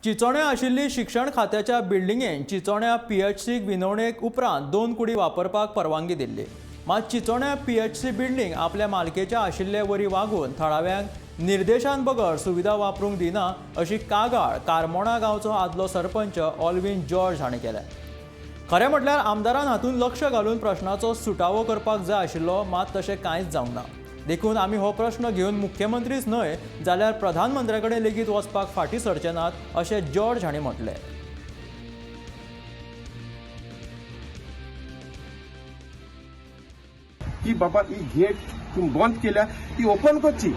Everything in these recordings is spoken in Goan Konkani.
चिचोण्या आशिल्ली शिक्षण खात्याच्या बिल्डिंगेन चिचोण्या पीएचसीक विनवणेक उपरांत दोन कुडी वापरपाक परवानगी दिल्ली. मात चिचोण्या पीएचसी बिल्डिंग आपल्या मालकेच्या आशिल्ले वरी वागून थळाव्यांक निर्देशान बगर सुविधा वापरूंक दिना, अशी कागाळ कारमोणा गांवचो आदलो सरपंच ऑलविन जॉर्ज हांणी केल्या. खरें म्हटल्यार आमदारान हातूंत लक्ष घालून प्रश्नाचो सुटावो करपाक जाय आशिल्लो, मात तशें कांयच जावंक ना. देखून आमी हो प्रश्न घेवन मुख्यमंत्रीच न्हय जाल्यार प्रधानमंत्र्या कडेन लेगीत वचपाक फाटीं सरचे नात, अशें जॉर्ज हांणी म्हटलें. की बाबा, ही गेट तुमी बंद केल्या, ती ओपन करची.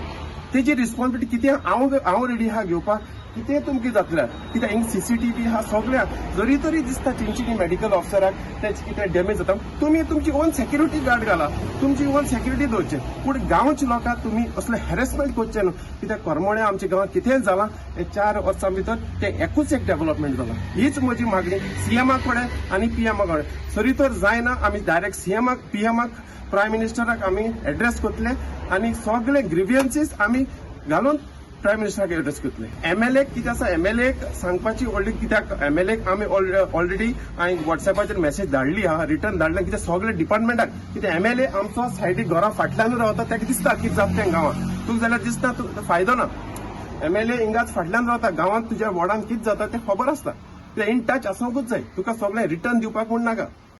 तेजी रिस्पॉन्सिबिलिटी कितें, हांव रेडी आहा घेवपाक. कितें तुमकां जातलें, कित्याक हिंग सीसीटीव्ही आहा सगळ्या. जरी तरी दिसता तेंच्यांनी मेडिकल ऑफिसराक तेचे कितें डॅमेज जाता, तुमी तुमची ओन सेक्युरिटी गार्ड घाला, तुमची ओन सेक्युरिटी दवरचे. पूण गांवच्या लोकांक तुमी असले हॅरेसमेंट करचे न्हू, कित्याक करमोण्या आमच्या गांवांत कितेंय जालां हे 4 वर्सां भितर, तें एकूच एक डेव्हलपमेंट जालां. हीच म्हजी मागणी सीएमा कडेन आनी पीएमा कडेन. सरी तर जायना, आमी डायरेक्ट सीएमाक, पीएमाक, प्रायम मिनिस्टराक आमी एड्रेस करतले आनी सगळे ग्रिवियन्सीस आमी घालून प्रायम मिनिस्टराक एड्रेस करतले. एमएलए कितें आसा, एमएलए सांगपाची ऑलरेडी, कित्याक एमएलए आमी ऑलरेडी हांवें वॉट्सॅपाचेर मेसेज धाडली आहा, रिटर्न धाडले. कित्याक सगळे डिपार्टमेंटाक, कित्याक एमएलए आमचो सायडीक घरा फाटल्यानूच रावता, ताका दिसता कितें जाता तें गांवांत. तुका जाल्यार दिसता, तुका फायदो ना. एमएलए हिंगाच फाटल्यान रावता, गांवांत तुज्या वॉर्डान कितें जाता तें खबर आसता. ते इन टच आसूंकूच जाय. तुका सगळें रिटर्न दिवपाक म्हूण नाका.